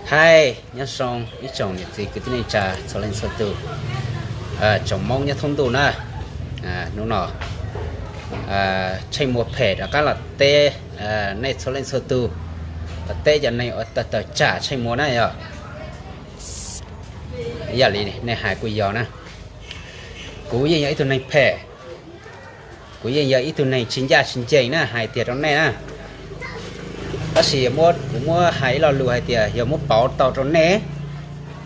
Hais nyob zoo ib tsoom niam txiv kwv tij neej tsa txhua leej txhua tus, tsoom Hmoob nyob thoob ntuj na. Hnub no Tsheej Muas phem rov qab los teb nej txhua leej txhua tus, los teb cov neeg uas tawg tawg tsam Tsheej Muas na yog. Yam li nej hais kuj yog na, kuv yeej yog ib tug neeg phem, kuv yeej yog ib tug neeg tsis ncaj tsis ncees na hais tiag rau nej na. Tab sis kuv muab hais ib lo lus hais tias yog muab pauv tau rau nej,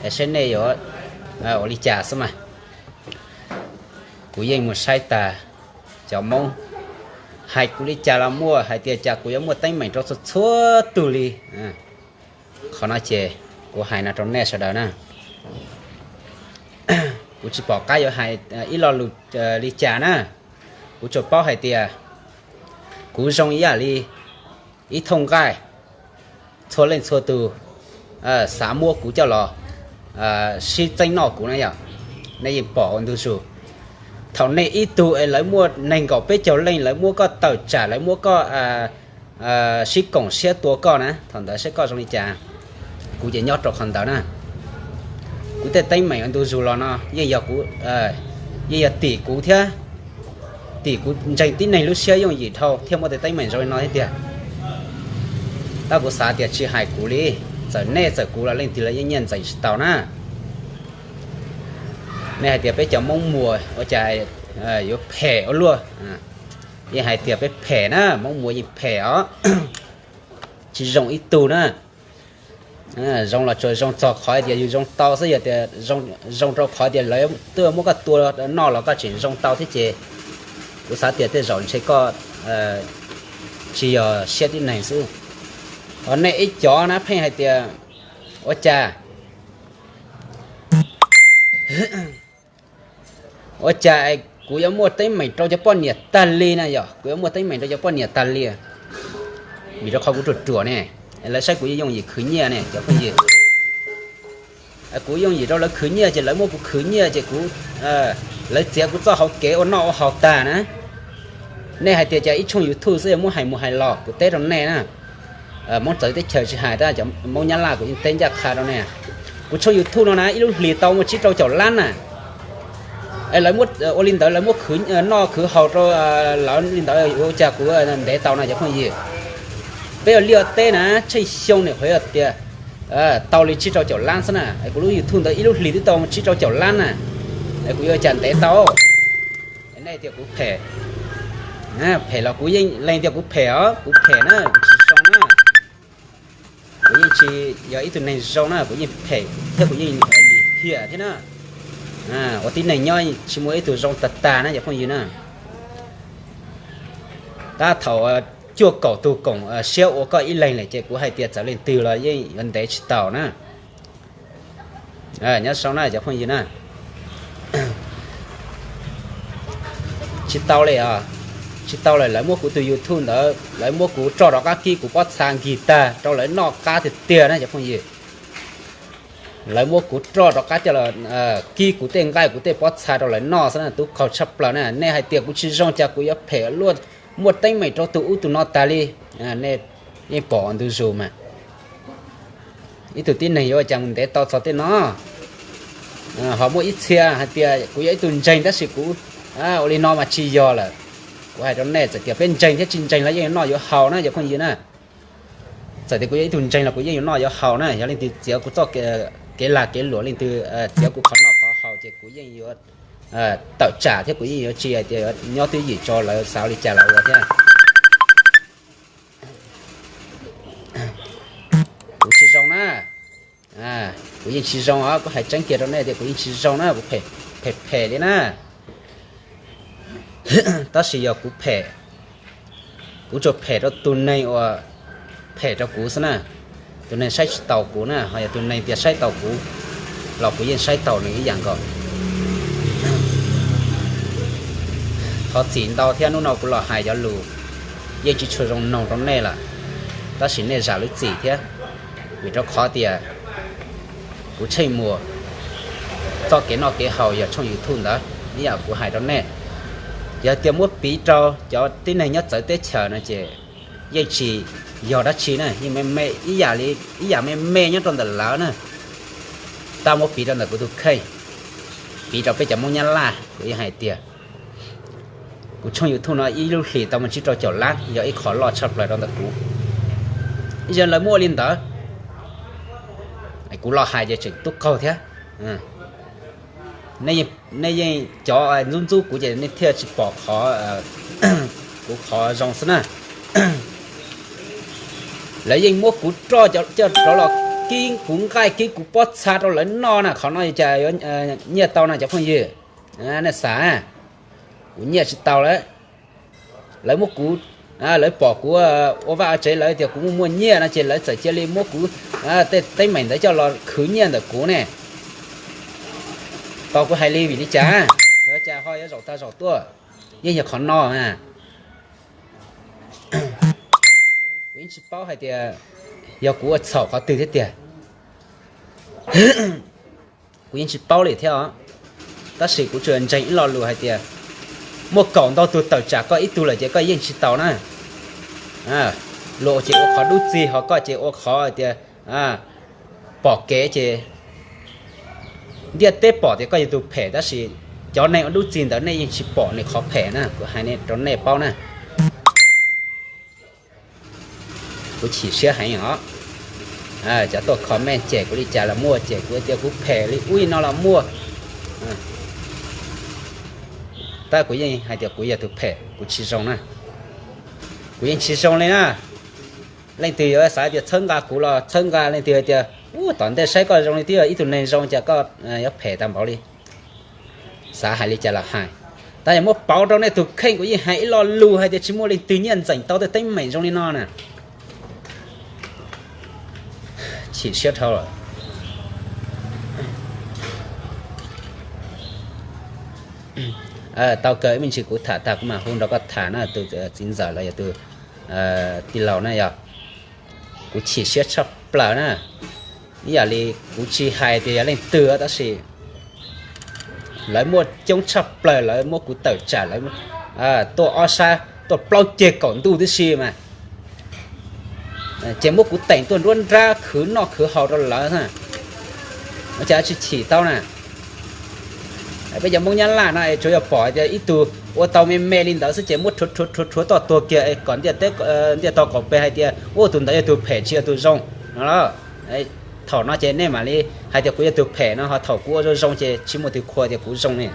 es saib nej yuav ua li cas xwb mas. Kuv yeej mus saib tas cov Hmoob hais kuv li cas los muaj, hais tias cas kuv yuav muaj teeb meem rau txhua txhua tug li. Qhov no ces kuv hais no rau nej sawv daws na, kuv tsis pom qab yuav hais ib lo lus li cas na. Kuv tsuas paub hais tias kuv zoo ib yam li ib thooj nqaij, txhua leej txhua tus xav muab kuv coj los sib txeeb noj kuv na yom. Nej yeej pom ua ntu zus, thaum nej ib tug es lawv muaj nees nkaum peb caug leej, lawv muab koj tawm tsam, lawv muab koj sib koom siab tua koj na, thaum ntawd saib koj zoo li cas. Kuv ces nyob rau qhov ntawd na. Kuv tej teeb meem ua ntu zus los no yeej yog kuv, yeej yog tim kuv thiab, tim kuv ntseeg tib neeg lub siab yooj yim dhau thiaj muaj tej teeb meem zoo li no thiab tiag. Tab kuv xav tias tsis hais kuv li, txawm nej txawm kuv los leej twg los yeej nyiaj ntxeev tsis tau na. Nej hais tias peb cov Hmoob Muas ua cas yuav phem ua luaj, yeej hais tias peb phem na, Hmoob Muas yeej phem os, tsis zoo ib tug na. Zoo los tsuas zoo txog qhov tias yus zoo tau xwb, yog tias zoo rau qhov tias lawv twb muab koj tua noj los koj tseem zoo tau thiab ces kuv xav tias tej zaum ntshe koj tsis yog siab tib neeg xwb. Ho nej ib cov na pheej hais tias ua cas ua cas kuv yuav muaj teeb meem rau cov poj niam tag li na yom, kuv yuav muaj teeb meem rau cov poj niam tag li. Vim rau qhov kuv ruam ruam ne, lawv saib kuv yooj yim khwv nyiaj ne cov phooj ywg. Kuv yooj yim rau lawv khwv nyiaj ces lawv muab kuv khwv nyiaj ces kuv, lawv txiav kuv txoj hauv kev ua noj ua haus tag na. Nej hais tias cas ib tshooj YouTube xwb yuav muab hais mus hais los, kuv teb rau nej na. Hmoob txawv teb chaws tsis hais, tab cov Hmoob Nyab Laj kuv yeej teb ncaj qha rau nej. Kuv tshooj YouTube no na ib lub hlis tau muaj tsib rau caum lab na. Es lawv muab, ua li ntawd lawv muab khwv noj khwv haus rau lawv li ntawd ua cas kuv ntev tau no cov phooj ywg. Peb ua liaj teb na, tsheej xyoo nim qhuav tias tau li tsib rau caum lab xwb na, es kuv lub YouTube ntawd ib lub hlis twb tau tsib rau caum lab na, es kuv yuav ua cas ntev tau. Nej tias kuv phem, phem los kuv yeej lees tias kuv phem os, kuv phem na, kuv tsis zoo na. Kuv yeej tsis yog ib tug neeg zoo na, kuv yeej phem thiab kuv yeej lim hiam thiab na. Ua tib neeg nyob tsis muaj ib tug zoo tag tag na cov phooj ywg na. Tab thaum cuaj kaum tug koom siab ua koj ib leeg lawm ces kuv hais tias txawm leej twg los yeej yuav ntev tsis taus na. Nyob zoo na cov phooj ywg na. Tsis tau li os, tsis tau lawm, lawv muab kuv tus YouTube ntawd, lawv muab kuv roj rov qab kib kuv pob txha nkig tag rau lawv noj qab tiag tiag na cov phooj ywg. Lawv muab kuv roj rov qab coj los kib kuv tej nqaij kuv tej pob txha rau lawv noj xwb na, tub qaug tshaj plaws na. Nej hais tias kuv tsis zoo cas kuv yuav phem luaj, muaj teeb meem rau tus ub tus no tas li. Nej yeej pom ntu zus mas. Ib tug tib neeg yuav ua cas mus ntev tau txog tej no. Ho muaj ib txhia hais tias kuv yog ib tug ntseeg tab sis kuv ua li no mas tsis yog lawm. Kuv hais rau nej, txawm tias peb ntseeg thiab tsis ntseeg los yeej yuav noj yuav haus na cov phooj ywg na. Txawm tias kuv yog ib tug ntseeg los kuv yeej yuav noj yuav haus na, yog leej twg txiav kuv txoj kev lag kev luam, leej twg txiav kuv qhov noj qhov haus ces kuv yeej yuav tawm tsam thiab kuv yeej yuav tsis hais tias nyob twj ywm tso lawv xav li cas lawv ua thiab. Kuv tsis zoo na, kuv yeej tsis zoo os, kuv hais tseeb kiag rau nej tias kuv yeej tsis zoo na, kuv phem phem li na. Tab sis yog kuv phem, kuv tsuas phem rau tus neeg uas phem rau kuv xwb na. Tus neeg saib tsis taus kuv na, ho yog tus neeg tias saib taus kuv los kuv yeej saib taus nws ib yam nkaus. Thov txim ntau thiab, hnub no kuv los hais cov lus yeej tsis tshua zoo noog rau nej lawm, tab sis nej zam lub txim thiab, vim rau qhov tias kuv Tsheej Muas txoj kev noj kev haus yog tshooj YouTube ntawd, ib yam kuv hais rau nej. Yog tias muab piv rau cov tib neeg nyob txawv teb chaws no ces yeej tsis yog dab tsi na, yeej me me ib yam li, ib yam me me nyob rau ntawm lawv na. Tau muab piv rau ntawm kuv tus kheej, piv rau peb cov Hmoob Nyab Laj, kuv yeej hais tias kuv tshooj YouTube no ib lub hlis tau mus tsib rau caum lab, yog ib qho loj tshaj plaws rau ntawm kuv. Yog lawv muaj li ntawd, kuv los hais ces tseem tub qaug thiab. Nej yeej cov ntxub ntxub kuv ces nej thiaj tsis pom qhov, kuv qhov zoo xwb na. Lawv yeej muab kuv roj coj rov los kib kuv nqaij kib kuv pob txha rau lawv noj na, qhov no cas yuav nyiaj tau na cov phooj ywg? Nej xav, kuv nyiaj tsis tau lawm. Lawv muab kuv, lawv pom kuv ua vaj ua tsev, lawv tias kuv muaj muaj nyiaj no ces lawv txawm cia li muab kuv tej teeb meem ntawd coj los khwv nyiaj ntawm kuv ne. Tos kuv hais li vim li cas, yog cas ho yuav zaum tag zaum tuaj, yeej yog qhov no na. Kuv yeej tsis paub hais tias yog kuv ua txhaum qhov twg thiab tiag. Kuv yeej tsis paub li thiab os. Tab sis kuv tsuas ntseeg ib lo lus hais tias muaj kaum ntau tus tawm tsam koj ib tug lawm ces koj yeej tsis tau na. Luag ces ua qhov dub txig, ho koj ces ua qhov tias pom kev ces ntiaj teb pom tias koj yog tus phem, tab sis cov neeg ua dub txig ntawd nej yeej tsis pom nws qhov phem na, kuv hais rau nej paub na. Kuv chim siab heev os. Cov tuaj comment cem kuv li cas los muaj, cem kuv tias kuv phem li ub li no los muaj. Tab kuv yeej hais tias kuv yog tus phem, kuv tsis zoo na. Kuv yeej tsis zoo li na. Leej twg yuav xav tias txhawb nqa kuv los txhawb nqa, leej twg hais tias ub tom ntej saib koj zoo li twb yog ib tug neeg zoo cas koj yuav phem tag npaum li. Xav hais li cas los hais, tab yog muab pauv rau nej tus kheej, kuv yeej hais ib lo lus hais tias tsis muaj leej twg nyiaj ntxeem tau tej teeb meem zoo li no na. Chim siab dhau lawm. Tau kawg, ib me ntsis kuv tham tag kuv mam hu nrog koj tham na, tus txiv ntxawm los yog tus tij laug na yog. Kuv chim siab tshaj plaws na. Ib yam li kuv tsis hais tias yog leej twg tab sis lawv muaj coob tshaj plaws, lawv muab kuv tawm tsam, lawv tuaj ob sab, tuaj plaub ceg kaum ntuj tib si mas, ces muab kuv teem tuaj nruab nrab khwv noj khwv haus rau lawv. Ua cas tsis chim tau na? Peb cov Hmoob Nyab Laj no es tsuas yog pom tias ib tug ua tau me me li ntawd xwb ces muab rhuav rhuav rhuav toj tuag kiag es kom ntiaj teb, ntiaj teb qaum pem hais tias ua tus ntawd yog tus phem tsis yog tus zoo no los. Thaum no ces nej mam li hais tias kuv yog tus phem no, ho thaum kuv ua zoo zoo ces tsis muaj tus qhuas tias kuv zoo ne.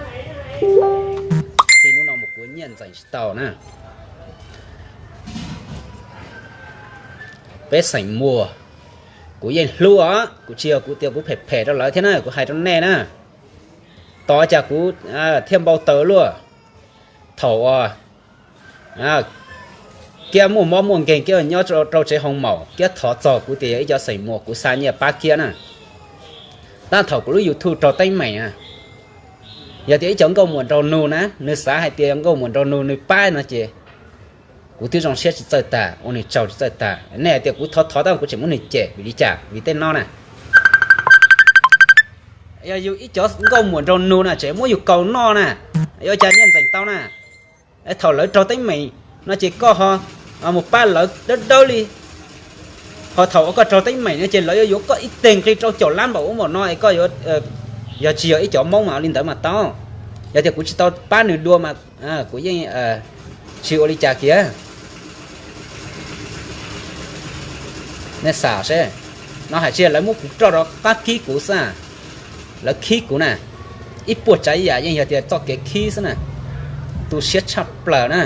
Txij hnub no mus kuv nyiaj ntxeem tsis tau na. Peb xeem Muas, kuv yeej hlub os, kuv tsis yog kuv tias kuv phem phem rau lawv thiab na, kuv hais rau nej na. Tos cas kuv thiaj npau taws luaj. Thaum uas Kiab muaj mob muaj nkeeg, Kiab nyob rau tsev hoo maum, Kiab thov txog kuv tias yog ib cov xeem Muas kuv xa nyiaj pab Kiab na. Tab thaum kuv lub YouTube raug teeb meem na, yog tias ib cov nkauj muam nraug nus na, nws xav hais tias nkauj muam nraug nus nws pab no ces kuv twb zoo siab tsis txawj tag, ua nws tsaug tsis txawj tag. Nej hais tias kuv thov thov tab kuv tseem muab nws cem vim li cas? Vim tej no na. Yog yus ib cov nkauj muam nraug nus na tseem muab yus kaus noj na, yuav cas nyiaj ntxeem tau na. Thaum lawv raug teeb meem no ces koj ho mus pab lawv dawb dawb li. Ho thaum uas koj raug teeb meem no ces lawv yuav yuav koj ib teg nqi rau caum lab npaum ub npaum no es koj yuav, yog tsis yog ib cov Hmoob mas li ntawd mas tau. Yog tias kuv tsis tau pab nws dua mas kuv yeej tsis ua li cas kiag. Nej xav seb, no hais tias lawv muab kuv roj rov qab khib kuv xwb, lawv khib kuv na, ib puas tsav yam yeej yog tias txoj kev khib xwb na. Tu siab tshaj plaws na.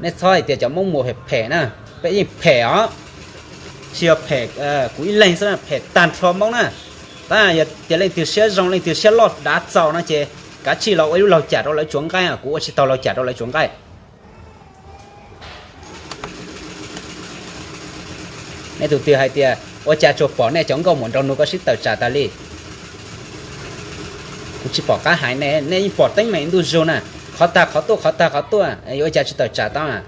Nej txhob hais tias cov Hmoob Muas phem phem na, peb yeej phem os. Tsis yog phem kuv ib leeg xwb na, phem tag nrho Hmoob na. Tab yog tias leej twg siab zoo, leej twg siab loj dav txaus no ces kav tsij los ua ib lub laug cam rau lawv tsuav nqaij, kuv ua tsis tau laug cam rau lawv tsuav nqaij. Nej tus twg hais tias ua cas tsuas pom nej cov nkauj muam nraug nus koj sib tawm tsam tas li? Kuv tsis pom qab hais nej, nej yeej pom teeb meem ntuj zug na, qhov tag qhov tuaj qhov tag qhov tuaj, yuav ua cas tsis tawm tsam tau na?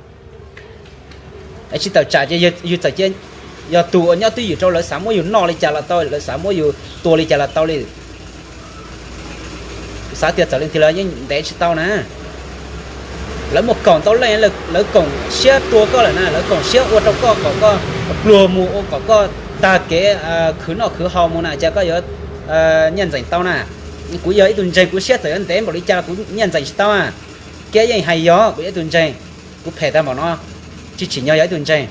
Tsis tawm tsam ces yus txawm cia, yog tus uas nyob twj ywm rau lawv xav muab yus noj li cas los tau, lawv xav muab yus tua li cas los tau li. Xav tias txawm leej twg los yeej ntev tsis tau na. Lawv muaj kaum ntau leej, lawv koom siab tua koj lawm na, lawv koom siab ua rau koj kom koj pluag mus, ua kom koj tag kev khwv noj khwv haus mus na, cas koj yuav nyiaj ntxeem tau na? Kuv yog ib tug ntseeg, kuv siab txawm yuav ntev npaum li cas los kuv nyiaj ntxeem tsis tau a. Kiab yeej hais yog kuv yog ib tug ntseeg, kuv phem tag npaum no, tsis tsim nyog yog ib tug ntseeg.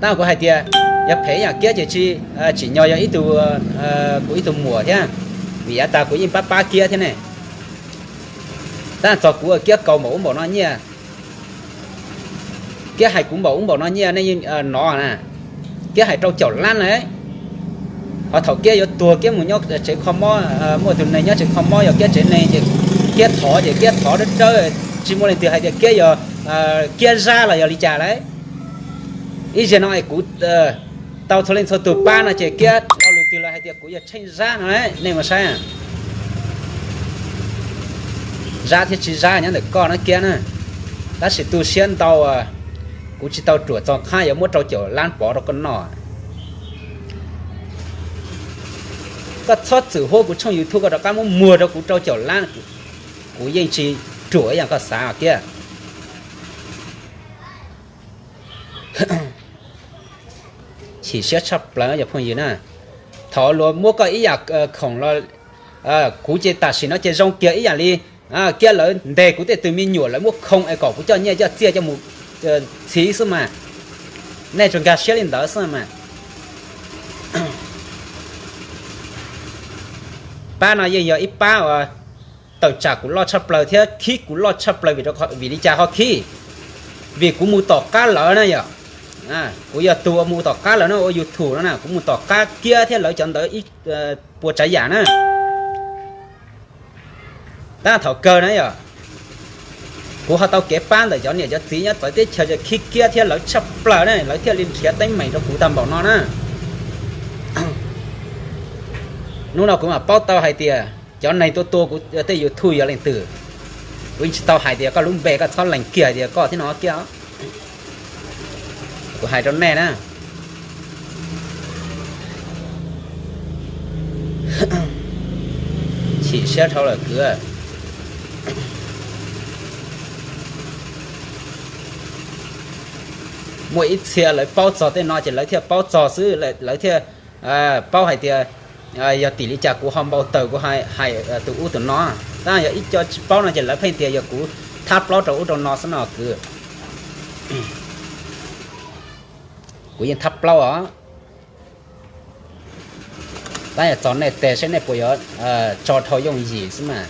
Tab sis kuv hais tias yog phem ib yam Kiab ces tsis tsim nyog yog ib tug, kuv ib tug muam thiab, vim yav tas kuv yeej pab pab Kiab thiab ne. Tab sis txog kuv, Kiab kaus npaum ub npaum no nyiaj, Kiab hais kuv npaum ub npaum no nyiaj nej yeej hnov na. Kiab hais rau caum lab na. Ho thaum Kiab yuav tuag, Kiab mus nyob tsev kho mob, muaj tus neeg nyob tsev kho mob yog Kiab tsev neeg ces Kiab thov ces Kiab thov dawb dawb, tsis muaj leej twg hais tias Kiab yog Kiab Zab los yog li cas lauj. Ib zaug no es kuv tau txhua leej txhua tus pab no ces Kiab lo lus twg los hais tias kuv yog Tsheej Zab no, nej mus saib. Zab thiab tsis zab nyob ntawm koj no Kiab na. Tab sis tu siab ntau, kuv tsis tau ruam txog qhov yuav muab rau caum lab pov rau koj noj. Koj txhob txwm huab kuv tshooj YouTube koj rov qab muab muag rau kuv rau caum lab, kuv yeej tsis ruam ib yam koj xav Kiab. Chim siab tshaj plaws cov phooj ywg na. Thaum luag muab koj ib yam khoom los, kuv ces tam sim no ces zoo kiag ib yam li Kiab lawv ntes kuv tej tus me nyuam, lawv muab khoo es kom kuv coj nyiaj coj txiaj coj mus txhiv xwb mas. Nej tsuas nkag siab li ntawd xwb mas. Pab no yeej yog ib pab uas tawm tsam kuv loj tshaj plaws thiab khib kuv loj tshaj plaws. Vim li cas ho khib? Vim kuv mus tom qab lawv na yom. Kuv yog tus uas mus tom qab lawv no ua YouTube no na, kuv mus tom qab Kiab thiab lawv cov ntawd ib puas tsav yam na. Tab thaum kawg na yom, kuv ho tau kev pab ntawm cov niam cov txiv nyob txawv teb chaws khib Kiab thiab lawv tshaj plaws na, lawv thiaj li nrhiav teeb meem rau kuv tag npaum no na. Hnub no kuv mam paub tau hais tias cov neeg tuaj tua kuv tej YouTube yog leej twg. Kuv yeej tsis tau hais tias koj lub npe, koj txhob lees kiag hais tias koj thiab no kiag. Kuv hais rau nej na, chim siab dhau lawm kwv. Muaj ib txhia lawv paub txog tej no ces lawv thiaj paub txog xwb, lawv thiaj paub hais tias yog tim li cas kuv ho npau taws kuv hais tus ub tus no. Tab yog ib co tsis paub no ces lawv pheej tias yog kuv thab plaub rau ub rau no xwb no kwv. Kuv yeej thab plaub os. Tab yog txog nej tes seb nej puas yuav tso dhau yooj yim xwb mas.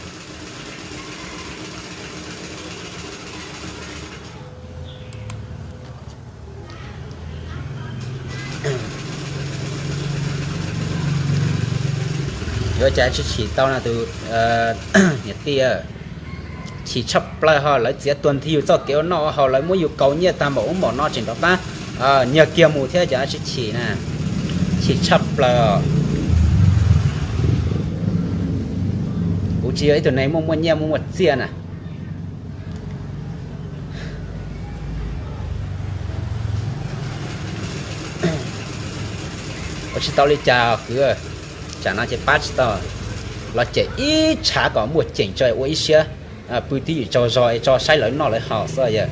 Yuav cas tsis chim tau na tus niam tij. Chim tshaj plaws ho lawv txiav tuag nthi yus txoj kev ua noj ua haus, lawv muab yus kaus nyiaj tag npaum ub npaum no tseem rov qab nyiag kiag mus thiab cas tsis chim na. Chim tshaj plaws os. Kuv tsis yog ib tug neeg muaj muaj nyiaj muaj muaj txiaj na. Ua tsis tau li cas kwv, tsam no ces pab tsis tau. Los cem ib tshav kom muaj ceem tso ua ib siab pw twj ywm tsaug zog es tso saib lawv noj lawv haus xwb yog.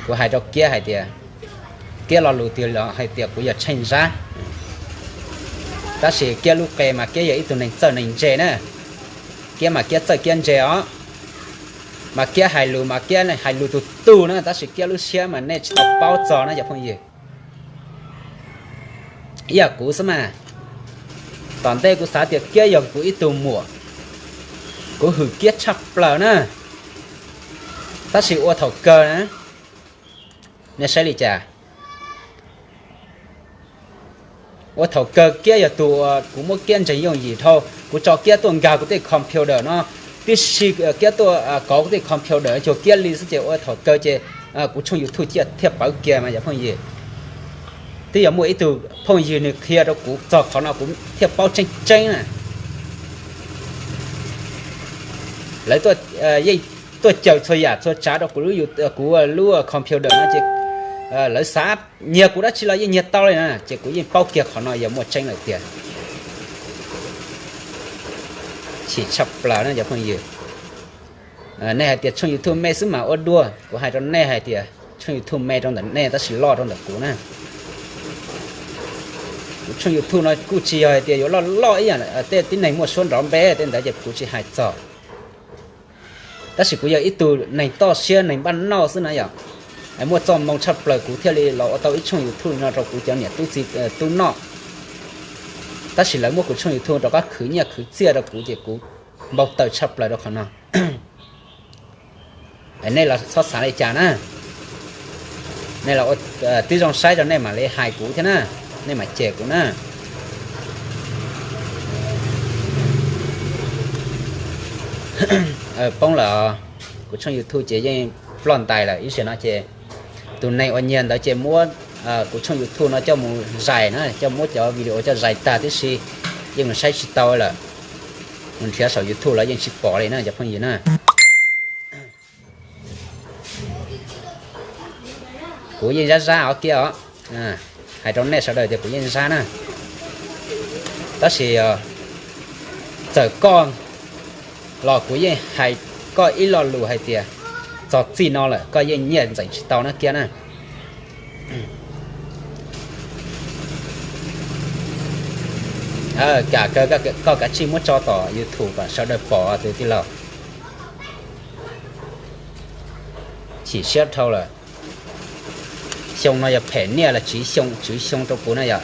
Kuv hais rau Kiab hais tias, Kiab lo lus twg los hais tias kuv yog Tsheej Zab. Tab sis Kiab lub qe mas Kiab yog ib tug neeg txawj neeg ntse na. Kiab mas Kiab txawj Kiab ntse os. Mas Kiab hais lus mas Kiab hais lus tus tug na, tab sis Kiab lub siab mas nej tsis tau paub txog na cov phooj ywg. Ib yam kuv xwb mas, tom ntej kuv xav tias Kiab yog kuv ib tug muam, kuv hwm Kiab tshaj plaws na. Tab sis ua thaum kawg na, nej saib li cas? Ua thaum kawg Kiab yog tus uas kuv muab Kiab ntseeg yooj yim dhau, kuv tso Kiab tuaj nkag kuv tej computer no, tib si Kiab tuaj kov kuv tej computer cuag Kiab li xwb ces ua thaum kawg ces kuv tshooj YouTube thiaj pawv kiag mas cov phooj ywg. Twb yog muaj ib tug phooj ywg nws qhia rau kuv txog qhov no kuv thiaj paub tseeb tseeb na. Lawv yeej tuaj caw txhua yam txhua tsav rau kuv lub, kuv lub computer no ces Lawv xav nyiag kuv dab tsi los yeej nyiag tau li na, ces kuv yeej paub kiag qhov no yog muaj tseeb lawm tiag. Chim tshaj plaws na cov phooj ywg. Nej hais tias tshooj YouTube me xwb mas ua dua, kuv hais rau nej hais tias tshooj YouTube me rau ntawm nej tab sis loj rau ntawm kuv na. Kuv tshooj YouTube no kuj tsis yog hais tias yuav loj loj ib yam tej tib neeg muaj suab nrov npe tej ntawd ces kuv tsis hais txog. Tab sis kuv yog ib tug neeg toj siab neeg npaj noj xwb na yom. Muaj txoj moo tshaj plaws kuv thiaj li los ua tau ib tshooj YouTube no rau kuv cov niam tub txiv tub noj. Tab sis lawv muab kuv tshooj YouTube rov qab khwv nyiaj khwv txiaj rau kuv ces kuv npau taws tshaj plaws rau qhov no. Nej los txhob xav li cas na. Nej los ua tib zoo saib rau nej mam li hais kuv thiab na, nej mam cem kuv na. Poob lawm, kuv tshooj YouTube ces yeej ploj ntais lawm ib zaug no ces tus neeg uas nyiag ntawd ces muab kuv tshooj YouTube no coj mus zais na, coj muab cov video coj zais tag tib si, yeej mus saib tsis tau lawm. Mus nrhiav saum YouTube los yeej tsis pom li na cov phooj ywg na. Kuv yeej zab zab os kiag os, hais rau nej sawv daws tias kuv yeej zab na. Tab sis txawm koj los kuv yeej hais koj ib lo lus hais tias txog txij no lawm koj yeej nyiaj ntxeem tsis tau na kiag na. Kam kawg koj kav tsij muab tso tom YouTube kom sawv daws pom tus tij laug. Chim siab dhau lawm. Xyoo no yog phem niaj los tsiv xyoo tsiv xyoo rau kuv na yom.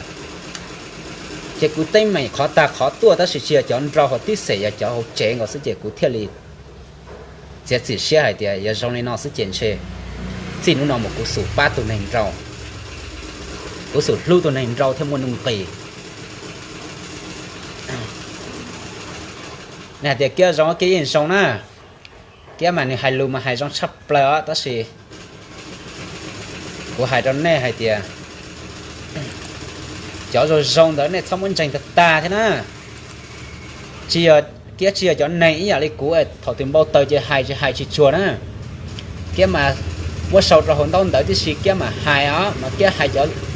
Ces kuv teeb meem qhov tag qhov tuaj tab sis tsis yog cov nraug hauv tib xeem, yog cov hauv tsev nkaus xwb ces kuv thiaj li txiav txim siab hais tias yog zoo li no xwb ces ntshe txij hnub no mus kuv xub pab tus neeg nraug, kuv xub hlub tus neeg nraug thiaj muaj nuj nqis. Nej hais tias Kiab zoo, Kiab yeej zoo na. Kiab mas nws hais lus mas hais zoo tshaj plaws os, tab sis kuv hais rau nej hais tias cov zoo zoo ntawd nej txhob muab ntseeg tag tag thiab na. Tsis yog, Kiab tsis yog cov neeg ib yam li kuv thaum twg npau taws ces hais tsis hais tsis tsuag na. Kiab mas muab sau rau hauv ntaub ntawv tib si Kiab mas hais os, mas Kiab hais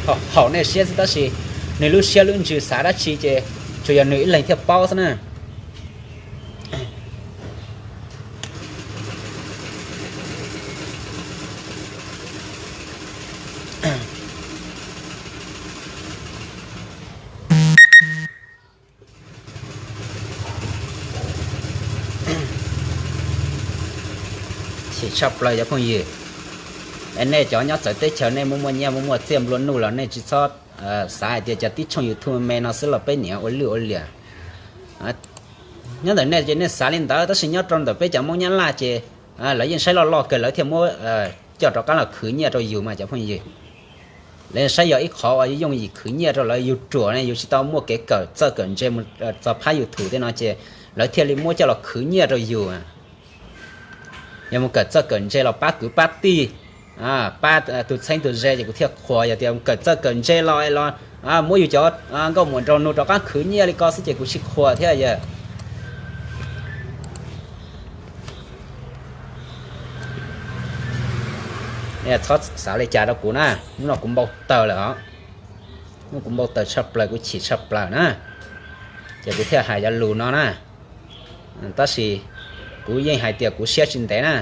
cov haum nej siab xwb tab sis nws lub siab lub ntsws xav dab tsi ces tsuas yog nws ib leeg thiaj paub xwb na. Chim tshaj plaws cov phooj ywg. Nej cov nyob txawv teb chaws nej muaj muaj nyiaj muaj muaj txiaj nplua nuj los nej tsis txhob xav hais tias cov tib tshooj YouTube me no xwb los peb niam ua lwj ua liam. Nyob ntawm nej ces nej xav li ntawd tab sis nyob rau ntawm peb cov Hmoob Nyab Laj ces lawv yeej saib loj loj kawg lawv thiaj muab coj rov qab los khwv nyiaj rau yus mas cov phooj ywg. Lawv saib yog ib qhov uas yooj yim khwv nyiaj rau lawv, yus ruam ne yus tsis tau muaj kev kawm txawj kawm ntse mus txog phab YouTube tej no ces lawv thiaj li muab coj los khwv nyiaj rau yus. Yog mus kawm txawj kawm ntse los pab kwv pab tij, pab tus txheeb tus ze ces kuv thiaj qhuas, yog tias mus kawm txawj kawm ntse los los muab yus cov nkauj muam nraug nug rov qab khwv nyiaj li ko xwb ces kuv tsis qhuas thiab yog. Txhob xav li cas rau kuv na, hnub no kuv npau taws lawm os. Hnub kuv npau taws tshaj plaws, kuv chim tshaj plaws na, ces kuv thiaj hais cov lus no na. Tab sis kuv yeej hais tias kuv siab tsis ntev na.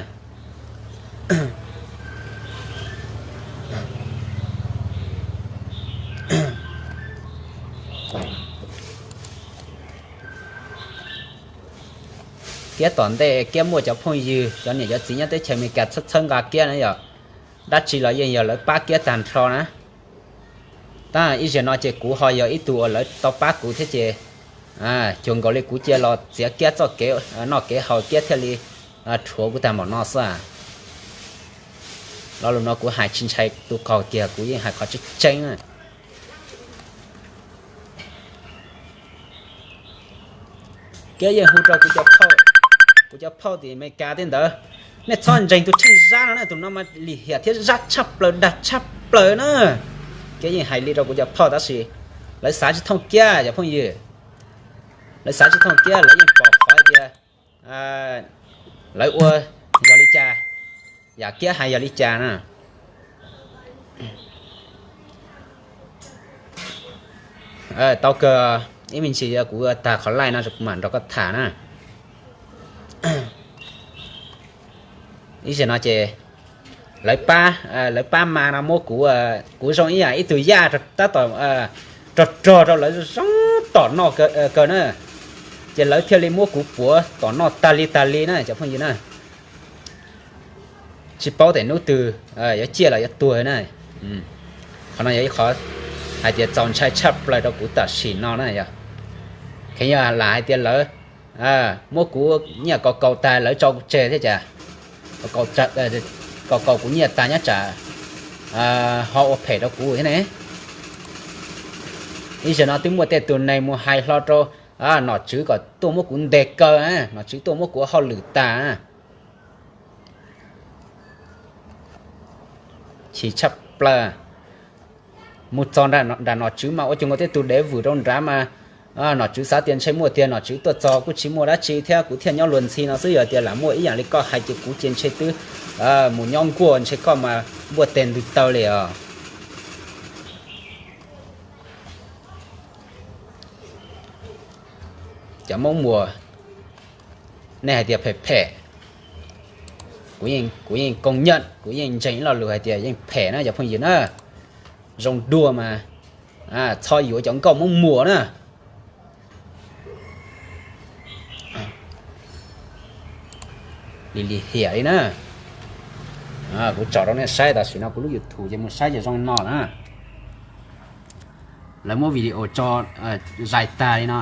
Kiab tom ntej Kiab muaj cov phooj ywg cov niam cov txiv nyob teb chaws Amelikas txhawb txhawb nqa Kiab na yom. Dab tsi los yeej yog lawv pab Kiab tag nrho na. Tab ib zaug no ces kuv ho yog ib tug uas lawv tau pab kuv thiab ces cuag nkaus li kuv cia los txiav Kiab txoj kev noj kev haus Kiab thiaj li rhuav kuv tag npaum no xwb. Lo lus no kuv hais tsis ntshai tus qaug kiag, kuv yeej hais qhov tseeb tseeb. Kiab yeej hu rau kuv cov phauj tim Amelikas tej ntawd, nej txhob ntseeg tus Tsheej Zab no na, tus no mas lim hiam thiab zab tshaj plaws dag tshaj plaws na. Kiab yeej hais li rau kuv cov phauj tab sis lawv xav tsis thooj Kiab cov phooj ywg. Lawv xav tsis thooj Kiab, lawv yeej pom qhov tias lawv ua yog li cas, yam Kiab hais yog li cas na. Tau kawg, ib me ntsis kuv tag qhov live no kuv mam nrog koj tham na. Ib zaug no ces lawv pab, lawv pab mas no muab kuv, kuv zoo ib yam ib tug yaj tab tom rog rog rau lawv zoo tom noj kawg na. Ces lawv thiaj li muab kuv puav tom noj tag li tag li na cov phooj ywg na. Tsis paub tias hnub twg yuav ciaj los yuav tuag na. Qhov no yog ib qhov hais tias txaus ntshai tshaj plaws rau kuv tam sim no na yog. Kheev yog lam hais tias lawv muab kuv nyiaj kaus kaus tag lawv tso kuv tseg thiab cas. Kaus kaus kuv nyiaj tag nyob tsam ho ua phem rau kuv thiab ne. Ib zaug no twb muaj tej tus neeg mus hais hlo rau nom tswv kom tuaj muab kuv ntes kaw, nom tswv tuaj muab kuv hauj lwm tas. Chim tshaj plaws. Mus txog nram nom tswv mas ua cuag nkaus tej tus dev vwm rau nrad mas nom tswv xav tias ntshe muaj tiag, nom tswv tuaj txog kuj tsis muaj dab tsi thiab kuv thiaj nyob luag ntxhi no xwb. Yog tias lam muaj ib yam li koj hais ces kuv ces ntshe twb mus nyob nkuaj, ntshe koj mas npuaj teg ntws taw li os. Cov Hmoob Muas, nej hais tias phem phem, kuv yeej koo nyaj, kuv yeej ntseeg ib lo lus hais tias yeej phem na cov phooj ywg na. Zoo dua mas txhob yuav cov nkauj Hmoob Muas na. Lim lim hiam li na. Kuv tsom rau nej saib, tam sim no kuv lub YouTube ces mus saib ces zoo no na. Lawv muab video tso zais tag li no,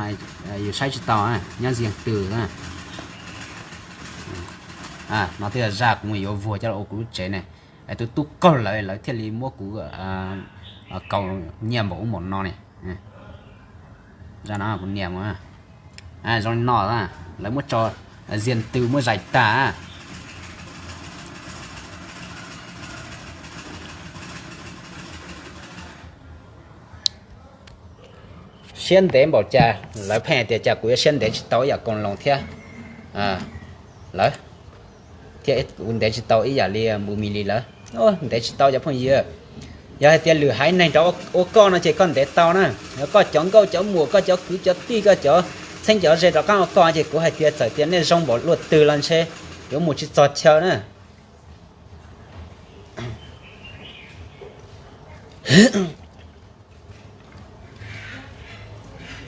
yus saib tsis tau, nyob riêng tư na. No twb yog zaj kuv mus yuav vuag coj los ua kuv lub tsev ne. Tus tub qaug lawv, lawv thiaj li muab kuv kaus nyiaj npaum ub npaum no ne. Zaj no kuv nias mus, zoo li no, lawv muab tso riêng tư, muab zais tag. Siab ntev npaum cas lawv pheej hais tias cas kuv yuav siab ntev tsis tau ib yam Koos Loos thiab lawv, thiab kuv ntev tsis tau ib yam li Npus Mis Lis lawv. Ntev tsis tau cov phooj ywg. Yog hais tias lwm haiv neeg rov ua koj no ces koj ntev tau na. Yog koj cov nkauj cov muam, koj cov kwv cov tij, koj cov txheeb cov ze rov qab ua koj ces kuv hais tias txawm tias nej zoo npaum luaj twg los ntshe yuav mus tsis txog chaw na.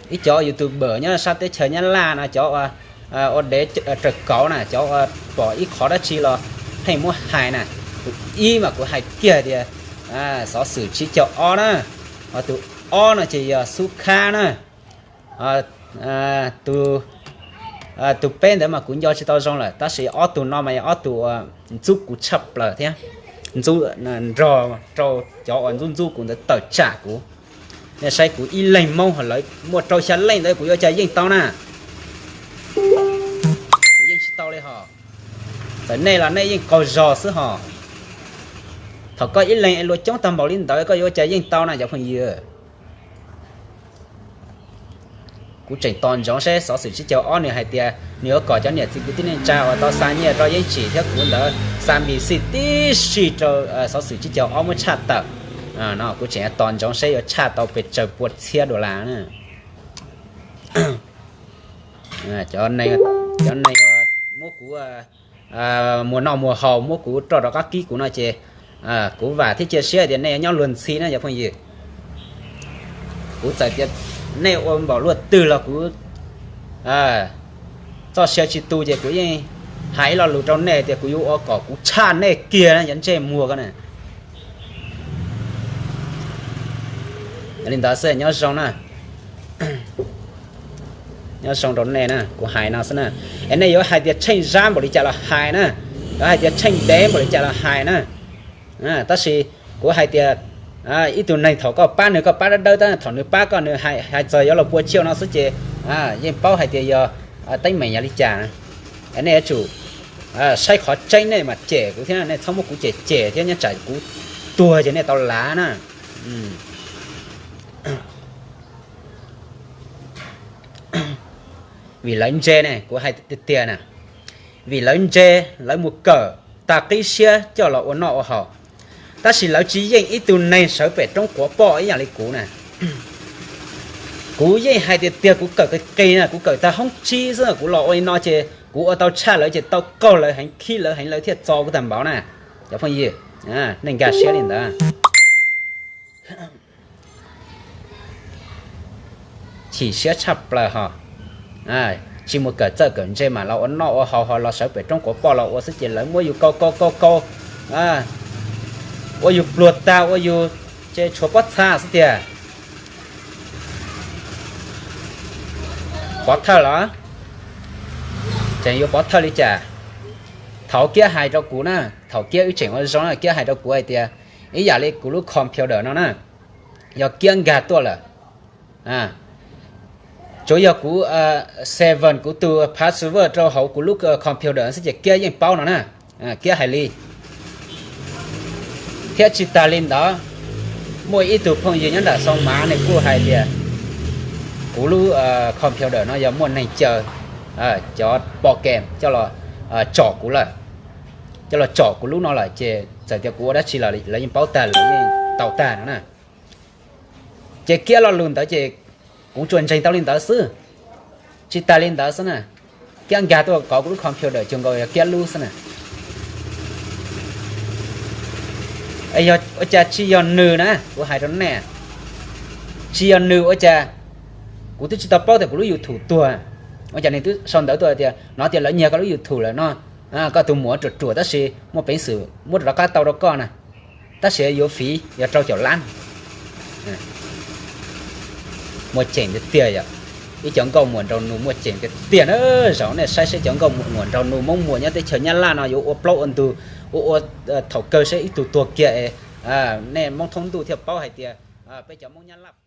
Ib cov YouTuber nyob sab teb chaws Nyab Laj no, cov ua dev raws kauv na, cov pom ib qhov dab tsi los pheej muab hais na. Tus ib mas kuv hais kiag tias xov xwm tsib caug ob na, ho tus ob no ces yog Xub Khab na. Tus peb ntawd mas kuv nco tsis tau zoo lawm, tab sis ob tug no mas yog ob tug ntxub kuv tshaj plaws thiab. Ntxub nrog rau cov uas ntxub ntxub kuv ntawd tawm tsam kuv. Nej saib kuv ib leeg Hmoob ho lawv muaj rau xya leej ntawd kuv yuav cas yeej tau na. Kuv yeej tsis tau li hos. Txawm nej los nej yeej qaug zog xwb hos. Thaum koj ib leeg es luag coob tag npaum li ntawd koj yuav cas yeej tau na cov phooj ywg. Kuv tseem tos ntsoov seb xov xwm tsib caug ob nws hais tias nws yuav kom cov niam txiv kwv tij neej tsa uas tau xa nyiaj rau Yeeb Tsim thiab kuv ntawd xa npis xij tib si rau xov xwm tsib caug ob muab tshaj tawm. No kuv tseem tos ntsoov seb yuav tshaj tau pes tsawg pua txhiab dollar na. Cov neeg muab kuv muag noj muag haus, muab kuv roj rov qab kib kuv no ces kuv vam thiab cia siab tias nej yuav nyob luag ntxhi na cov phooj ywg. Kuv txawm tias nej ua npaum luaj twg los kuv txoj sia tsis tu ces kuv yeej hais ib lo lus rau nej tias kuv yuav ua kom kuv tshaj nej kiag na cov ntsej muag ko na. Li ntawd xwb, nyob zoo na. Nyob zoo rau nej na, kuv hais no xwb na. Es nej yuav hais tias Tsheej Zab npaum li cas los hais na, yuav hais tias Tsheej Dev npaum li cas los hais na. Tab sis kuv hais tias ib tug neeg thaum koj pab nws koj pab dawb dawb tab, thaum nws pab koj nws hais txog yuav luag pua tsiaj no xwb ces yeej paub hais tias yog teeb meem yog li cas. Es nej yuav tsum saib qhov tseeb nej mas cem kuv thiab, nej txhob muab kuv cem cem thiab nyob tsam kuv tuag ces nej tau lav na. Vim lawv ntse ne, kuv hais tiag tiag na, vim lawv ntse, lawv mus kawm tag qib siab coj los ua noj ua haus, tab sis lawv tsis yeej ib tug neeg sawv pem roob quav poj ib yam li kuv na. Kuv yeej hais tiag tiag, kuv kawm qis qis na, kuv kawm tag hoob tsib xwb, kuv los ua li no ces kuv ua tau tshaj lawv ces tau qaug lawv heev, khib lawv heev, lawv thiaj txo kuv tag npaum na. Cov phooj ywg, nej nkag siab li ntawd. Chim siab tshaj plaws ho. Tsis mus kawm txawj kawm ntse mam los ua noj ua haus ho los sawv pem roob quav poj los ua xwb ces lawv muab yus kaus kaus kaus kaus, ua yus pluag tag, ua yus ces tshuav pob txha xwb tiag. Pov thawj los? Tseem yuav pov thawj li cas? Thaum Kiab hais rau kuv na, thaum Kiab wb tseem ua zoo na, Kiab hais rau kuv hais tias ib yam li kuv lub computer no na, yog Kiab nkag tuaj lawm, tsuav yog kuv save kuv tus password rau hauv kuv lub computer xwb ces Kiab yeej paub no na. Kiab hais li. Thiab tsis tas li ntawd, muaj ib tug phooj ywg nyob nram Xoo Mav nws kuj hais tias kuv lub computer no yog muaj neeg caw cov pom kem coj los tsom kuv lawm, coj los tsom kuv lub no lawm ces txawm tias kuv ua dab tsi los lawv yeej paub tag, lawv yeej tau tag no na. Ces Kiab lo lus ntawd ces kuv tsuas ntseeg tau li ntawd xwb. Tsis tas li ntawd xwb na, Kiab nkag tuaj kov kuv lub computer cuag nkaus yog Kiab lub xwb na. Yog ua cas tsis yog nws na, kuv hais rau nej, tsis yog nws ua cas kuv twb tsis tau paub tias kuv lub YouTube tuag. Ua cas nws twb sau ntawv tuaj tias no tias lawv nyiag koj lub YouTube lawm no, koj tus muam ruam ruam tab sis muaj peev xwm muab rov qab tau rau koj na, tab sis yuav fiv yog rau caum lab. Muaj ceem tiag tiag yom. Ib cov nkauj muam nraug nus muaj ceem tiag tiag na. Zaum nej saib seb cov nkauj muam nraug nus Hmoob muam nyob teb chaws Nyab Laj no yuav ua plaub ua ntug, ua ua thaum kawg seb ib tug tuag kiag es nej Hmoob thoob ntuj thiaj paub hais tias peb cov Hmoob Nyab Laj